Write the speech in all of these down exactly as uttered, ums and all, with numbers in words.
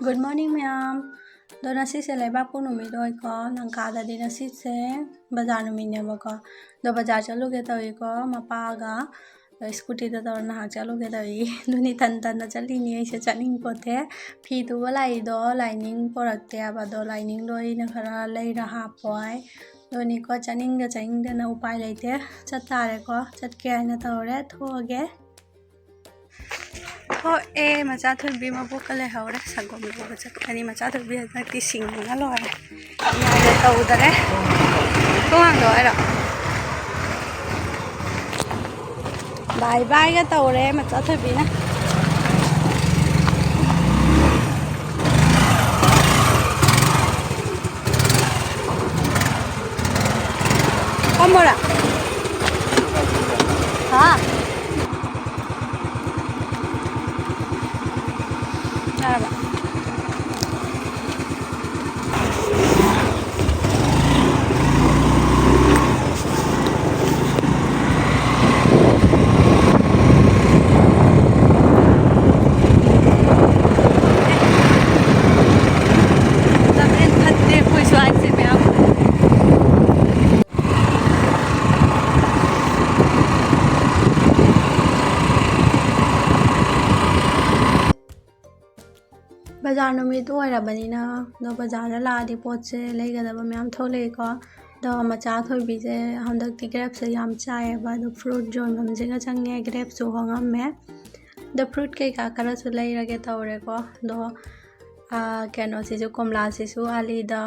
Good morning, ꯃꯌꯥꯝ꯫ ꯑꯗꯣ ꯉꯁꯤꯁꯦ ꯂꯩꯕꯥꯛꯄꯣꯛ ꯅꯨꯃꯤꯠ ꯑꯣꯏꯀꯣ, ꯂꯪꯀꯥꯗꯗꯤ ꯉꯁꯤꯁꯦ ꯕꯖꯥꯔ ꯅꯨꯃꯤꯠꯅꯦꯕꯀꯣ꯫ ꯑꯗꯣ ꯕꯖꯥꯔ ꯆꯠꯂꯨꯒꯦ ꯇꯧꯏꯀꯣ, ꯃꯄꯥꯒ꯫ ꯑꯗꯣ ꯁ꯭ꯀꯨꯇꯤꯗ ꯇꯧꯔ ꯅꯍꯥꯛ ꯆꯠꯂꯨꯒꯦ ꯇꯧꯏ꯫ ꯑꯗꯨꯅꯤ ꯇꯟ ꯇꯟꯅ ꯆꯠꯂꯤꯅꯤ, ꯑꯩꯁꯦ ꯆꯠꯅꯤꯡꯄꯣꯠꯇꯦ꯫ ꯐꯤ ꯇꯨꯕ ꯂꯥꯛꯏꯗꯣ ꯂꯥꯏꯅꯤꯡ ꯄꯣꯔꯛꯇꯦ ꯍꯥꯏꯕ, ꯑꯗꯣ ꯂꯥꯏꯅꯤꯡꯗꯣ ꯑꯩꯅ ꯈꯔ ꯂꯩꯔ ꯍꯥꯞꯄꯣ ꯍꯥꯏ꯫ ꯑꯗꯨꯅꯤꯀꯣ, ꯆꯠꯅꯤꯡꯗ ꯆꯠꯅꯤꯡꯗꯅ ꯎꯄꯥꯏ ꯂꯩꯇꯦ꯫ ꯆꯠꯇꯥꯔꯦꯀꯣ, ꯆꯠꯀꯦ ꯍꯥꯏꯅ ꯇꯧꯔꯦ, ꯊꯣꯛꯑꯒꯦ꯫ ꯊꯣꯛꯑꯦ, ꯃꯆꯥ ꯊꯣꯏꯕꯤ ꯃꯕꯣꯛꯀ ꯂꯩꯍꯧꯔꯦ꯫ ꯁꯪꯒꯣꯝ ꯂꯧꯕ ꯆꯠꯀꯅꯤ꯫ ꯃꯆꯥ ꯊꯣꯏꯕꯤ ꯍꯟꯗꯛꯇꯤ ꯁꯤꯡꯕꯅ ꯂꯣꯏꯔꯦ꯫ ꯅꯤꯡꯉꯥꯏꯒ ꯇꯧꯗꯔꯦ꯫ ꯊꯣꯡ ꯍꯥꯡꯗꯣꯛꯑꯣ ꯍꯥꯏꯔꯣ? ꯕꯥꯏ ꯕꯥꯏꯒ ꯇꯧꯔꯦ ꯃꯆꯥ ꯊꯣꯏꯕꯤꯅ꯫ ꯐꯝꯃꯣꯔꯥ? ꯍꯥ? ꯌꯥꯔꯕ? ꯂꯝꯕꯦꯟ ꯐꯠꯇꯦ ꯑꯩꯈꯣꯏ ꯁ꯭ꯋꯥꯏꯁꯦ ꯃꯌꯥꯝ꯫ ꯕꯖꯥꯔ ꯅꯨꯃꯤꯠ ꯑꯣꯏꯔꯕꯅꯤꯅ, ꯑꯗꯣ ꯕꯖꯥꯔꯗ ꯂꯥꯛꯑꯗꯤ ꯄꯣꯠꯁꯦ ꯂꯩꯒꯗꯕ ꯃꯌꯥꯝ ꯊꯣꯛꯂꯛꯑꯦꯀꯣ꯫ ꯑꯗꯣ ꯃꯆꯥ ꯊꯣꯏꯕꯤꯁꯦ ꯍꯟꯗꯛꯇꯤ grapesꯁꯦ ꯌꯥꯝ ꯆꯥꯏꯌꯦꯕ, ꯑꯗꯣ fruit ꯌꯣꯟꯐꯝꯁꯤꯒ ꯆꯪꯉꯦ, grapesꯁꯨ ꯍꯣꯡꯉꯝꯃꯦ꯫ ꯑꯗꯣ fruit ꯀꯩꯀꯥ ꯈꯔꯁꯨ ꯂꯩꯔꯒꯦ ꯇꯧꯔꯦꯀꯣ꯫ ꯑꯗꯣ, ꯑꯥ, ꯀꯩꯅꯣꯁꯤꯁꯨ, ꯀꯣꯝꯂꯥꯁꯤꯁꯨ ꯑꯥꯂꯤꯗ,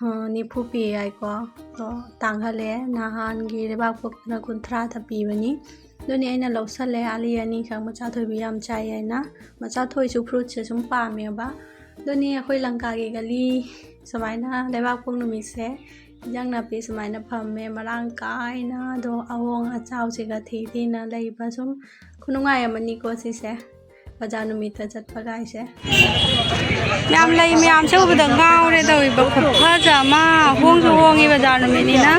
ꯑꯥ, ꯅꯤꯐꯨ ꯄꯤ ꯍꯥꯏꯀꯣ꯫ ꯑꯗꯣ ꯇꯥꯡꯈꯠꯂꯦ, ꯅꯍꯥꯟꯒꯤ ꯂꯩꯕꯥꯛꯄꯣꯛꯇꯅ ꯀꯨꯟꯊ꯭ꯔꯥꯗ ꯄꯤꯕꯅꯤ꯫ ꯑꯗꯨꯅꯤ ꯑꯩꯅ ꯂꯧꯁꯜꯂꯦ, ꯑꯥꯂꯤ ꯑꯅꯤꯈꯛ, ꯃꯆꯥ ꯊꯣꯏꯕꯤ ꯌꯥꯝ ꯆꯥꯏ ꯍꯥꯏꯅ꯫ ꯃꯆꯥ ꯊꯣꯏꯁꯨ fruitꯁꯦ ꯁꯨꯝ ꯄꯥꯝꯃꯦꯕ꯫ ꯑꯗꯨꯅꯤ ꯑꯩꯈꯣꯏ ꯂꯪꯀꯥꯒꯤ ꯒꯂꯤ ꯁꯨꯃꯥꯏꯅ ꯂꯩꯕꯥꯛꯄꯣꯛ ꯅꯨꯃꯤꯠꯁꯦ ꯏꯟꯖꯥꯡ ꯅꯥꯄꯤ ꯁꯨꯃꯥꯏꯅ ꯐꯝꯃꯦ ꯃꯔꯥꯡ ꯀꯥꯏꯅ꯫ ꯑꯗꯣ ꯑꯍꯣꯡ ꯑꯆꯥꯎꯁꯤꯒ ꯊꯤ ꯊꯤꯅ ꯂꯩꯕ, ꯁꯨꯝ ꯈꯨꯅꯨꯡꯉꯥꯏ ꯑꯃꯅꯤꯀꯣ ꯁꯤꯁꯦ, ꯕꯖꯥꯔ ꯅꯨꯃꯤꯠꯇ ꯆꯠꯄ ꯀꯥꯏꯁꯦ꯫ ꯌꯥꯝ ꯂꯩ, ꯃꯌꯥꯝꯁꯦ ꯎꯕꯗ ꯉꯥꯎꯔꯦ ꯇꯧꯔꯤꯕ, ꯈꯨꯐꯖ ꯑꯃ꯫ ꯍꯣꯡꯁꯨ ꯍꯣꯡꯉꯤ, ꯕꯖꯥꯔ ꯅꯨꯃꯤꯠꯅꯤꯅ꯫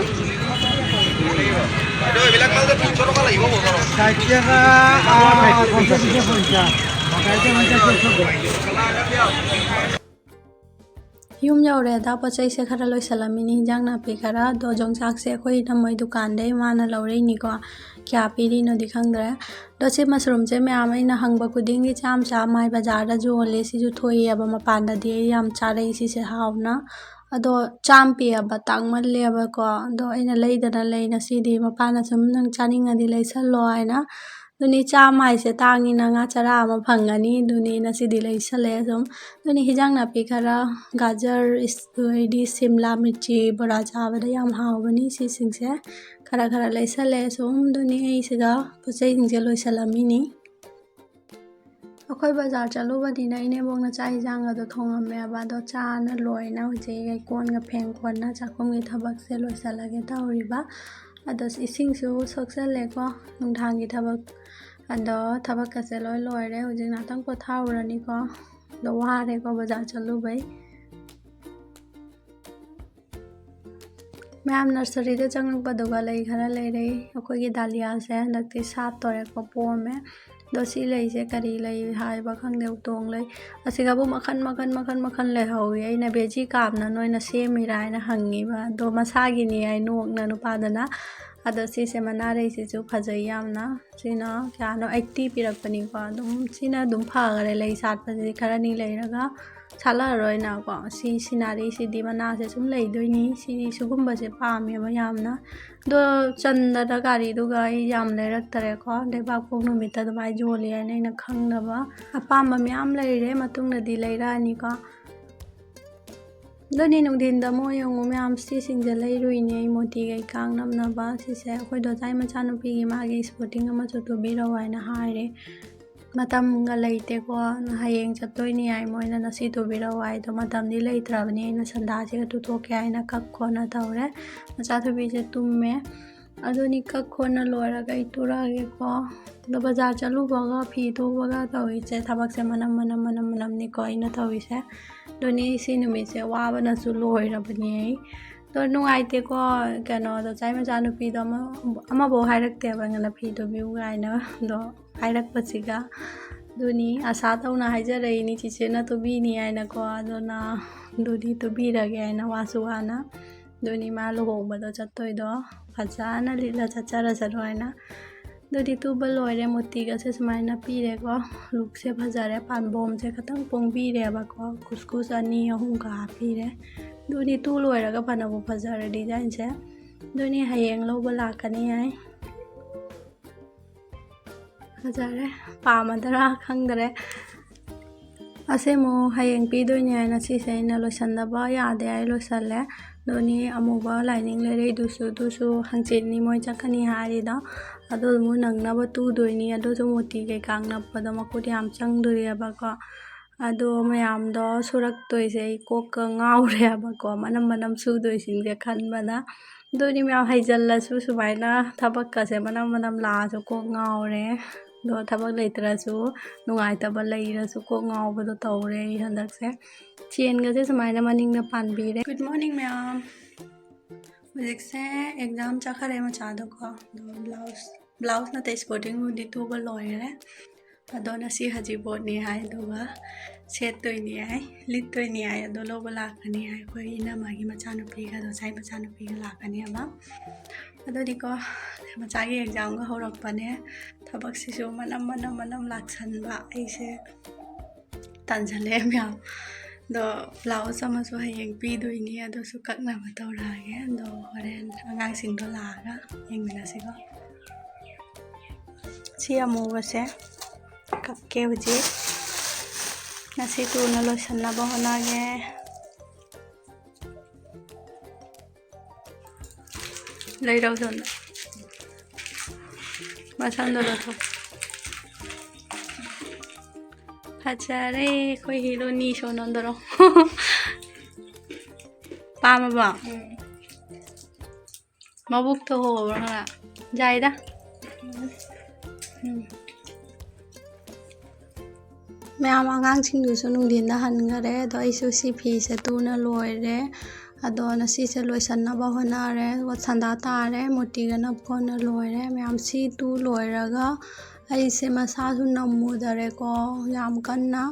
ষাট টাকা, আহ, পঞ্চাশ, পঞ্চাশ। ꯌꯨꯝ ꯌꯧꯔꯦꯗ, ꯄꯣꯠ ꯆꯩꯁꯦ ꯈꯔ ꯂꯣꯏꯁꯜꯂꯝꯃꯤꯅꯤ, ꯍꯤꯟꯖꯥꯡ ꯅꯥꯄꯤ ꯈꯔ꯫ ꯑꯗꯣ ꯌꯣꯡꯆꯥꯛꯁꯦ ꯑꯩꯈꯣꯏ ꯏꯅꯝꯃꯣꯏ ꯗꯨꯀꯥꯟꯗꯩ ꯃꯥꯅ ꯂꯧꯔꯛꯏꯅꯤꯀꯣ꯫ ꯀꯌꯥ ꯄꯤꯔꯤꯅꯣꯗꯤ ꯈꯪꯗ꯭ꯔꯦ꯫ ꯑꯗꯣ ꯁꯤ ꯃꯁꯔꯨꯝꯁꯦ ꯃꯌꯥꯝ ꯑꯩꯅ ꯍꯪꯕ ꯈꯨꯗꯤꯡꯒꯤ ꯆꯥꯝ ꯆꯥꯝ ꯍꯥꯏ, ꯕꯖꯥꯔꯗ ꯌꯣꯜꯂꯦ, ꯁꯤꯁꯨ ꯊꯣꯛꯏꯑꯕ, ꯃꯄꯥꯟꯗꯗꯤ ꯑꯩ ꯌꯥꯝ ꯆꯥꯔꯛꯏ ꯁꯤꯁꯦ ꯍꯥꯎꯅ꯫ ꯑꯗꯣ ꯆꯥꯝ ꯄꯤꯑꯕ, ꯇꯥꯡꯃꯜꯂꯦꯕꯀꯣ꯫ ꯑꯗꯣ ꯑꯩꯅ ꯂꯩꯗꯅ ꯂꯩ ꯉꯁꯤꯗꯤ, ꯃꯄꯥꯅ ꯁꯨꯝ "ꯅꯪ ꯆꯥꯅꯤꯡꯉꯗꯤ ꯂꯩꯁꯜꯂꯣ" ꯍꯥꯏꯅ꯫ ꯑꯗꯨꯅꯤ, ꯆꯥꯝꯃ ꯍꯥꯏꯁꯦ ꯇꯥꯡꯉꯤꯅ, ꯉꯥ ꯆꯔꯥ ꯑꯃ ꯐꯪꯒꯅꯤ꯫ ꯑꯗꯨꯅꯤ ꯉꯁꯤꯗꯤ ꯂꯩꯁꯜꯂꯦ ꯁꯨꯝ꯫ ꯑꯗꯨꯅꯤ ꯍꯤꯟꯖꯥꯡ ꯅꯥꯄꯤ ꯈꯔ, ꯒꯥꯖꯔ, ꯏꯁ-, ꯑꯗꯩꯗꯤ ꯁꯤꯝꯂꯥ ꯃꯤꯔꯆꯤ, ꯕꯣꯔꯥ ꯆꯥꯕꯗ ꯌꯥꯝ ꯍꯥꯎꯕꯅꯤ ꯁꯤꯁꯤꯡꯁꯦ꯫ ꯈꯔ ꯈꯔ ꯂꯩꯁꯜꯂꯦ ꯁꯨꯝ꯫ ꯑꯗꯨꯅꯤ ꯑꯩꯁꯤꯒ ꯄꯣꯠ ꯆꯩꯁꯤꯡꯁꯦ ꯂꯣꯏꯁꯜꯂꯝꯃꯤꯅꯤ꯫ ꯑꯩꯈꯣꯏ ꯕꯖꯥꯔ ꯆꯠꯂꯨꯕꯅꯤꯅ ꯏꯅꯦꯝꯕꯣꯛꯅ ꯆꯥꯛ ꯍꯤꯟꯖꯥꯡꯒꯗꯣ ꯊꯣꯡꯉꯝꯃꯦꯕ꯫ ꯑꯗꯣ ꯆꯥꯅ ꯂꯣꯏꯅ ꯍꯧꯖꯤꯛ ꯑꯩ ꯀꯣꯟꯒ ꯐꯦꯡ ꯈꯣꯠꯅ ꯆꯥꯛꯈꯨꯝꯒꯤ ꯊꯕꯛꯁꯦ ꯂꯣꯏꯁꯤꯜꯂꯒꯦ ꯇꯧꯔꯤꯕ꯫ ꯑꯗꯣ ꯏꯁꯤꯡꯁꯨ ꯁꯣꯛꯆꯜꯂꯦꯀꯣ ꯅꯨꯡꯗꯥꯡꯒꯤ ꯊꯕꯛ꯫ ꯑꯗꯣ ꯊꯕꯛꯀꯁꯦ ꯂꯣꯏ ꯂꯣꯏꯔꯦ꯫ ꯍꯧꯖꯤꯛ ꯉꯥꯛꯇꯪ ꯄꯣꯊꯥꯔꯨꯔꯅꯤꯀꯣ꯫ ꯑꯗꯣ ꯋꯥꯔꯦꯀꯣ ꯕꯖꯥꯔ ꯆꯠꯂꯨꯕꯩ꯫ ꯃꯌꯥꯝ ꯅꯔꯁꯔꯤꯗ ꯆꯪꯉꯛꯄꯗꯨꯒ ꯂꯩ ꯈꯔ ꯂꯩꯔꯛꯏ꯫ ꯑꯩꯈꯣꯏꯒꯤ ꯗꯥꯂꯤꯌꯥꯁꯦ ꯍꯟꯗꯛꯇꯤ ꯁꯥꯠꯇꯣꯔꯦꯀꯣ, ꯄꯣꯝꯃꯦ꯫ ꯑꯗꯣ ꯁꯤ ꯂꯩꯁꯦ ꯀꯔꯤ ꯂꯩ ꯍꯥꯏꯕ ꯈꯪꯗꯦ, ꯎꯇꯣꯡ ꯂꯩ꯫ ꯑꯁꯤꯒꯕꯨ ꯃꯈꯟ ꯃꯈꯟ ꯃꯈꯟ ꯃꯈꯟ ꯂꯩꯍꯧꯋꯤ꯫ ꯑꯩꯅ ꯕꯦꯖꯤ ꯀꯥꯞꯅ ꯅꯣꯏꯅ ꯁꯦꯝꯃꯤꯔꯥ ꯍꯥꯏꯅ ꯍꯪꯉꯤꯕ꯫ ꯑꯗꯣ ꯃꯁꯥꯒꯤꯅꯤ ꯍꯥꯏ ꯅꯣꯛꯅ ꯅꯨꯄꯥꯗꯨꯅ꯫ ꯑꯗꯣ ꯁꯤꯁꯦ ꯃꯅꯥ ꯂꯩꯁꯤꯁꯨ ꯐꯖꯩ ꯌꯥꯝꯅ꯫ ꯁꯤꯅ ꯀꯌꯥꯅꯣ, ꯑꯩꯠꯇꯤ ꯄꯤꯔꯛꯄꯅꯤꯀꯣ꯫ ꯑꯗꯨꯝ ꯁꯤꯅ ꯑꯗꯨꯝ ꯐꯈꯔꯦ꯫ ꯂꯩ ꯁꯥꯠꯄꯁꯤꯗꯤ ꯈꯔꯅꯤ ꯂꯩꯔꯒ ꯁꯥꯠꯂꯛꯑꯔꯣꯏꯅꯀꯣ꯫ ꯁꯤ ꯁꯤꯅꯔꯤꯁꯤꯗꯤ ꯃꯅꯥꯁꯦ ꯁꯨꯝ ꯂꯩꯗꯣꯏꯅꯤ꯫ ꯁꯤ ꯁꯤꯒꯨꯝꯕꯁꯦ ꯄꯥꯝꯃꯦꯕ ꯌꯥꯝꯅ꯫ ꯑꯗꯣ ꯆꯟꯗꯅ ꯒꯥꯔꯤꯗꯨꯒ ꯑꯩ ꯌꯥꯝ ꯂꯩꯔꯛꯇꯔꯦꯀꯣ꯫ ꯂꯩꯕꯥꯛꯄꯣꯛ ꯅꯨꯃꯤꯠꯇ ꯑꯗꯨꯃꯥꯏꯅ ꯌꯣꯜꯂꯤ ꯍꯥꯏꯅ ꯑꯩꯅ ꯈꯪꯅꯕ꯫ ꯑꯄꯥꯝꯕ ꯃꯌꯥꯝ ꯂꯩꯔꯦ, ꯃꯇꯨꯡꯗꯗꯤ ꯂꯩꯔꯛꯑꯅꯤꯀꯣ꯫ ꯑꯗꯨꯅꯤ ꯅꯨꯡꯊꯤꯟꯗ ꯃꯣꯏ ꯌꯦꯡꯉꯨ ꯃꯌꯥꯝ ꯁꯤꯁꯤꯡꯁꯦ ꯂꯩꯔꯨꯏꯅꯦ ꯑꯩ ꯃꯣꯇꯤꯒ ꯀꯥꯡ ꯅꯞꯅꯕ꯫ ꯁꯤꯁꯦ ꯑꯩꯈꯣꯏ ꯗꯣꯖꯥꯏ ꯃꯆꯥꯅꯨꯄꯤꯒꯤ ꯃꯥꯒꯤ ꯏꯁꯄꯣꯔꯇꯤꯡ ꯑꯃꯁꯨ ꯇꯨꯕꯤꯔꯛꯑꯣ ꯍꯥꯏꯅ ꯍꯥꯏꯔꯦ꯫ ꯃꯇꯝꯒ ꯂꯩꯇꯦꯀꯣ, ꯍꯌꯦꯡ ꯆꯠꯇꯣꯏꯅꯤ ꯍꯥꯏ ꯃꯣꯏꯅ, ꯉꯁꯤ ꯇꯨꯕꯤꯔꯛꯑꯣ ꯍꯥꯏꯗꯣ꯫ ꯃꯇꯝꯗꯤ ꯂꯩꯇ꯭ꯔꯕꯅꯤ, ꯑꯩꯅ ꯁꯟꯗꯥꯁꯤꯒ ꯇꯨꯊꯣꯛꯀꯦ ꯍꯥꯏꯅ ꯀꯛ ꯈꯣꯠꯅ ꯇꯧꯔꯦ꯫ ꯃꯆꯥꯊꯣꯏꯕꯤꯁꯦ ꯇꯨꯝꯃꯦ꯫ ꯑꯗꯨꯅꯤ ꯀꯛ ꯈꯣꯠꯅ ꯂꯣꯏꯔꯒ ꯑꯩ ꯇꯨꯔꯛꯑꯒꯦꯀꯣ꯫ ꯑꯗꯣ ꯕꯖꯥꯔ ꯆꯠꯂꯨꯕꯒ ꯐꯤ ꯇꯨꯕꯒ ꯇꯧꯔꯤꯁꯦ, ꯊꯕꯛꯁꯦ ꯃꯅꯝ ꯃꯅꯝ ꯃꯅꯝ ꯃꯅꯝꯅꯤꯀꯣ ꯑꯩꯅ ꯇꯧꯔꯤꯁꯦ꯫ ꯑꯗꯨꯅꯤ ꯁꯤ ꯅꯨꯃꯤꯠꯁꯦ ꯋꯥꯕꯅꯁꯨ ꯂꯣꯏꯔꯕꯅꯤ ꯑꯩ꯫ ꯑꯗꯣ ꯅꯨꯡꯉꯥꯏꯇꯦꯀꯣ, ꯀꯩꯅꯣꯗꯣ ꯆꯥꯏ ꯃꯆꯥꯅꯨꯄꯤꯗꯣ ꯑꯃ, ꯑꯃꯐꯥꯎ ꯍꯥꯏꯔꯛꯇꯦꯕ ꯑꯩꯉꯣꯟꯗ ꯐꯤ ꯇꯨꯕꯤꯌꯨ ꯀꯥꯏꯅ꯫ ꯑꯗꯣ ꯍꯥꯏꯔꯛꯄꯁꯤꯒ ꯑꯗꯨꯅꯤ, ꯑꯁꯥ ꯇꯧꯅ ꯍꯥꯏꯖꯔꯛꯏꯅꯤ, ꯆꯤꯆꯦꯅ ꯇꯨꯕꯤꯅꯤ ꯍꯥꯏꯅꯀꯣ꯫ ꯑꯗꯨꯅ ꯑꯗꯨꯗꯤ ꯇꯨꯕꯤꯔꯒꯦ ꯍꯥꯏꯅ, ꯋꯥꯁꯨ ꯋꯥꯅ꯫ ꯑꯗꯨꯅꯤ ꯃꯥ ꯂꯨꯍꯣꯡꯕꯗꯣ ꯆꯠꯇꯣꯏꯗꯣ꯫ ꯐꯖꯅ ꯂꯤꯠꯂ ꯆꯠꯆꯔꯁꯅꯨ ꯍꯥꯏꯅ꯫ ꯑꯗꯨꯗꯤ ꯇꯨꯕ ꯂꯣꯏꯔꯦ꯫ ꯃꯣꯇꯤꯒꯁꯦ ꯁꯨꯃꯥꯏꯅ ꯄꯤꯔꯦꯀꯣ꯫ ꯂꯨꯛꯁꯦ ꯐꯖꯔꯦ꯫ ꯄꯥꯟꯕꯣꯝꯁꯦ ꯈꯇꯪ ꯄꯣꯡꯕꯤꯔꯦꯕꯀꯣ꯫ ꯀꯨꯁꯀꯨꯁ ꯑꯅꯤ ꯑꯍꯨꯝꯒ ꯍꯥꯞꯄꯤꯔꯦ꯫ ꯑꯗꯨꯅꯤ ꯇꯨ ꯂꯣꯏꯔꯒ ꯐꯅꯕꯨ ꯐꯖꯔꯦ ꯗꯤꯖꯥꯏꯟꯁꯦ꯫ ꯑꯗꯨꯅꯤ ꯍꯌꯦꯡ ꯂꯧꯕ ꯂꯥꯛꯀꯅꯤ ꯍꯥꯏ꯫ ꯐꯖꯔꯦ꯫ ꯄꯥꯝꯃꯗꯔꯥ ꯈꯪꯗꯔꯦ꯫ ꯑꯁꯦ ꯑꯃꯨꯛ ꯍꯌꯦꯡ ꯄꯤꯗꯣꯏꯅꯦ ꯍꯥꯏꯅ ꯁꯤꯁꯦ ꯑꯩꯅ ꯂꯣꯏꯁꯟꯗꯕ ꯌꯥꯗꯦ ꯍꯥꯏ ꯂꯣꯏꯁꯜꯂꯦ꯫ ꯑꯗꯨꯅꯤ ꯑꯃꯨꯕ ꯂꯥꯏꯅꯤꯡ ꯂꯩꯔꯩꯗꯨꯁꯨ, ꯑꯗꯨꯁꯨ ꯍꯪꯆꯤꯠꯅꯤ ꯃꯣꯏ ꯆꯠꯀꯅꯤ ꯍꯥꯏꯔꯤꯗꯣ꯫ ꯑꯗꯨ ꯑꯃꯨꯛ ꯅꯪꯅꯕ ꯇꯨꯗꯣꯏꯅꯤ꯫ ꯑꯗꯨꯁꯨ ꯃꯣꯇꯤ ꯀꯩꯀꯥ ꯅꯞꯄꯗꯣ ꯃꯈꯨꯠ ꯌꯥꯝ ꯆꯪꯗꯣꯔꯤꯑꯕꯀꯣ꯫ ꯑꯗꯣ ꯃꯌꯥꯝꯗꯣ ꯁꯨꯔꯛꯇꯣꯏꯁꯦ ꯑꯩ ꯀꯣꯛꯀ ꯉꯥꯎꯔꯦꯕꯀꯣ, ꯃꯅꯝ ꯃꯅꯝ ꯁꯨꯗꯣꯏꯁꯤꯡꯁꯦ ꯈꯟꯕꯗ꯫ ꯑꯗꯨꯅꯤ ꯃꯌꯥꯝ, ꯍꯩꯖꯤꯜꯂꯁꯨ ꯁꯨꯃꯥꯏꯅ ꯊꯕꯛꯀꯁꯦ ꯃꯅꯝ ꯃꯅꯝ ꯂꯥꯛꯑꯁꯨ ꯀꯣꯛ ꯉꯥꯎꯔꯦ꯫ ꯑꯗꯣ ꯊꯕꯛ ꯂꯩꯇ꯭ꯔꯁꯨ ꯅꯨꯡꯉꯥꯏꯇꯕ ꯂꯩꯔꯁꯨ ꯀꯣꯛ ꯉꯥꯎꯕꯗꯣ ꯇꯧꯔꯦ ꯑꯩ ꯍꯟꯗꯛꯁꯦ꯫ ꯆꯦꯟꯒꯁꯦ ꯁꯨꯃꯥꯏꯅ ꯃꯅꯤꯡꯗ ꯄꯥꯟꯕꯤꯔꯦ꯫ Good morning ꯃꯌꯥꯝ꯫ ꯍꯧꯖꯤꯛꯁꯦ ꯑꯦꯛꯖꯥꯝ ꯆꯠꯈꯔꯦ ꯃꯆꯥꯗꯣꯀꯣ꯫ ꯑꯗꯣ ꯕ꯭ꯂꯥꯎꯁ, ꯕ꯭ꯂꯥꯎꯁ ꯅꯠꯇꯦ, ꯏꯁꯄꯣꯔꯇꯤꯡꯕꯨꯗꯤ ꯇꯨꯕ ꯂꯣꯏꯔꯦ꯫ ꯑꯗꯣ ꯉꯁꯤ ꯍꯖꯤꯕꯣꯠꯅꯤ ꯍꯥꯏ, ꯑꯗꯨꯒ ꯁꯦꯠꯇꯣꯏꯅꯤ ꯍꯥꯏ, ꯂꯤꯠꯇꯣꯏꯅꯤ ꯍꯥꯏ꯫ ꯑꯗꯣ ꯂꯧꯕ ꯂꯥꯛꯀꯅꯤ ꯍꯥꯏ ꯑꯩꯈꯣꯏ ꯏꯅꯝꯃꯒꯤ ꯃꯆꯥꯅꯨꯄꯤꯒ, ꯗꯣꯁꯥꯏ ꯃꯆꯥꯅꯨꯄꯤꯒ ꯂꯥꯛꯀꯅꯤ ꯍꯥꯏꯕ꯫ ꯑꯗꯨꯗꯤꯀꯣ, ꯃꯆꯥꯒꯤ ꯑꯦꯛꯖꯥꯝꯒ ꯍꯧꯔꯛꯄꯅꯦ꯫ ꯊꯕꯛꯁꯤꯁꯨ ꯃꯅꯝ ꯃꯅꯝ ꯃꯅꯝ ꯂꯥꯛꯁꯟꯕ ꯑꯩꯁꯦ꯫ ꯇꯟꯁꯤꯜꯂꯛꯑꯦ ꯃꯌꯥꯝ꯫ ꯑꯗꯣ ꯕ꯭ꯂꯥꯎꯁ ꯑꯃꯁꯨ ꯍꯌꯦꯡ ꯄꯤꯗꯣꯏꯅꯤ, ꯑꯗꯨꯁꯨ ꯀꯛꯅꯕ ꯇꯧꯔꯛꯑꯒꯦ꯫ ꯑꯗꯣ ꯍꯣꯔꯦꯟ ꯑꯉꯥꯡꯁꯤꯡꯗꯣ ꯂꯥꯛꯑꯒ ꯌꯦꯡꯃꯤꯟꯅꯁꯤꯀꯣ꯫ ꯁꯤ ꯑꯃꯨꯕꯁꯦ ꯀꯛꯀꯦ ꯍꯧꯖꯤꯛ꯫ ꯉꯁꯤ ꯊꯨꯅ ꯂꯣꯏꯁꯟꯅꯕ ꯍꯣꯠꯅꯒꯦ꯫ ꯂꯩꯔꯧ ꯁꯣꯝꯗ꯫ ꯃꯁꯝꯗꯣ ꯂꯧꯊꯣꯛ꯫ ꯐꯖꯔꯦ ꯑꯩꯈꯣꯏ ꯍꯤꯔꯣꯅꯤ ꯁꯣꯅꯣꯟꯗꯔꯣ꯫ ꯄꯥꯝꯃꯕꯣ? ꯎꯝ꯫ ꯃꯕꯨꯛꯇꯣ ꯍꯣꯕ꯭ꯔꯣ ꯈꯔ? ꯌꯥꯏꯗ꯫ ꯎꯝ꯫ ꯃꯌꯥꯝ ꯑꯉꯥꯡꯁꯤꯡꯗꯨꯁꯨ ꯅꯨꯡꯊꯤꯟꯗ ꯍꯟꯈꯔꯦ꯫ ꯑꯗꯣ ꯑꯩꯁꯨ ꯁꯤ ꯐꯤꯁꯦ ꯇꯨꯅ ꯂꯣꯏꯔꯦ꯫ ꯑꯗꯣ ꯉꯁꯤꯁꯦ ꯂꯣꯏꯁꯟꯅꯕ ꯍꯣꯠꯅꯔꯦ꯫ ꯁꯟꯗꯥ ꯇꯥꯔꯦ꯫ ꯃꯣꯇꯤꯒ ꯅꯞꯄ ꯂꯣꯏꯔꯦ꯫ ꯃꯌꯥꯝ ꯁꯤ ꯇꯨ ꯂꯣꯏꯔꯒ ꯑꯩꯁꯦ ꯃꯁꯥꯁꯨ ꯅꯝꯃꯨꯗꯔꯦꯀꯣ, ꯌꯥꯝ ꯀꯟꯅ꯫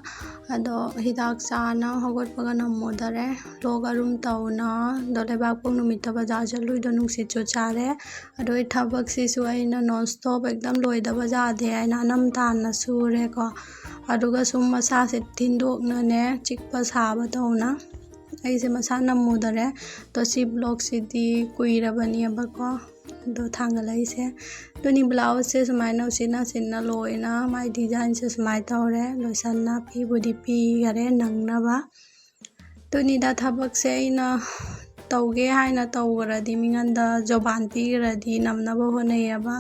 ꯑꯗꯣ ꯍꯤꯗꯥꯛ ꯆꯥꯅ ꯍꯧꯒꯠꯄꯒ ꯅꯝꯃꯨꯗꯔꯦ꯫ ꯂꯣꯛ ꯑꯔꯨꯝ ꯇꯧꯅ꯫ ꯑꯗꯣ ꯂꯩꯕꯥꯛꯄꯣꯛ ꯅꯨꯃꯤꯠꯇ ꯕꯖꯥꯔ ꯆꯠꯂꯨꯏꯗꯣ ꯅꯨꯡꯁꯤꯠꯁꯨ ꯆꯥꯔꯦ꯫ ꯑꯗꯨꯒꯤ ꯊꯕꯛꯁꯤꯁꯨ ꯑꯩꯅ non stop ꯑꯦꯛꯗꯝ ꯂꯣꯏꯗꯕ ꯌꯥꯗꯦ ꯍꯥꯏꯅ ꯑꯅꯝ ꯇꯥꯅ ꯁꯨꯔꯦꯀꯣ꯫ ꯑꯗꯨꯒ ꯁꯨꯝ ꯃꯁꯥꯁꯦ ꯊꯤꯟꯗꯣꯛꯅꯅꯦ ꯆꯤꯛꯄ ꯁꯥꯕ ꯇꯧꯅ꯫ ꯑꯩꯁꯦ ꯃꯁꯥ ꯅꯝꯃꯨꯗꯔꯦ꯫ ꯑꯗꯣ ꯁꯤ vlogꯁꯤꯗꯤ ꯀꯨꯏꯔꯕꯅꯦꯕꯀꯣ ꯑꯗꯣ ꯊꯥꯡꯒꯠꯂꯛꯏꯁꯦ꯫ ꯑꯗꯨꯅꯤ blouse ꯁꯦ ꯁꯨꯃꯥꯏꯅ ꯎꯆꯤꯟ ꯅꯥꯆꯤꯟꯅ ꯂꯣꯏꯅ ꯃꯥꯏ design ꯁꯦ ꯁꯨꯃꯥꯏꯅ ꯇꯧꯔꯦ꯫ ꯂꯣꯏꯁꯟꯅ ꯄꯤꯕꯨꯗꯤ ꯄꯤꯈꯔꯦ ꯅꯪꯅꯕ꯫ ꯑꯗꯨꯅꯤꯗ ꯊꯕꯛꯁꯦ ꯑꯩꯅ ꯇꯧꯒꯦ ꯍꯥꯏꯅ ꯇꯧꯈ꯭ꯔꯗꯤ, ꯃꯤꯉꯣꯟꯗ ꯖꯣꯕꯥꯟ ꯄꯤꯈ꯭ꯔꯗꯤ ꯅꯝꯅꯕ ꯍꯣꯠꯅꯩꯌꯦꯕ꯫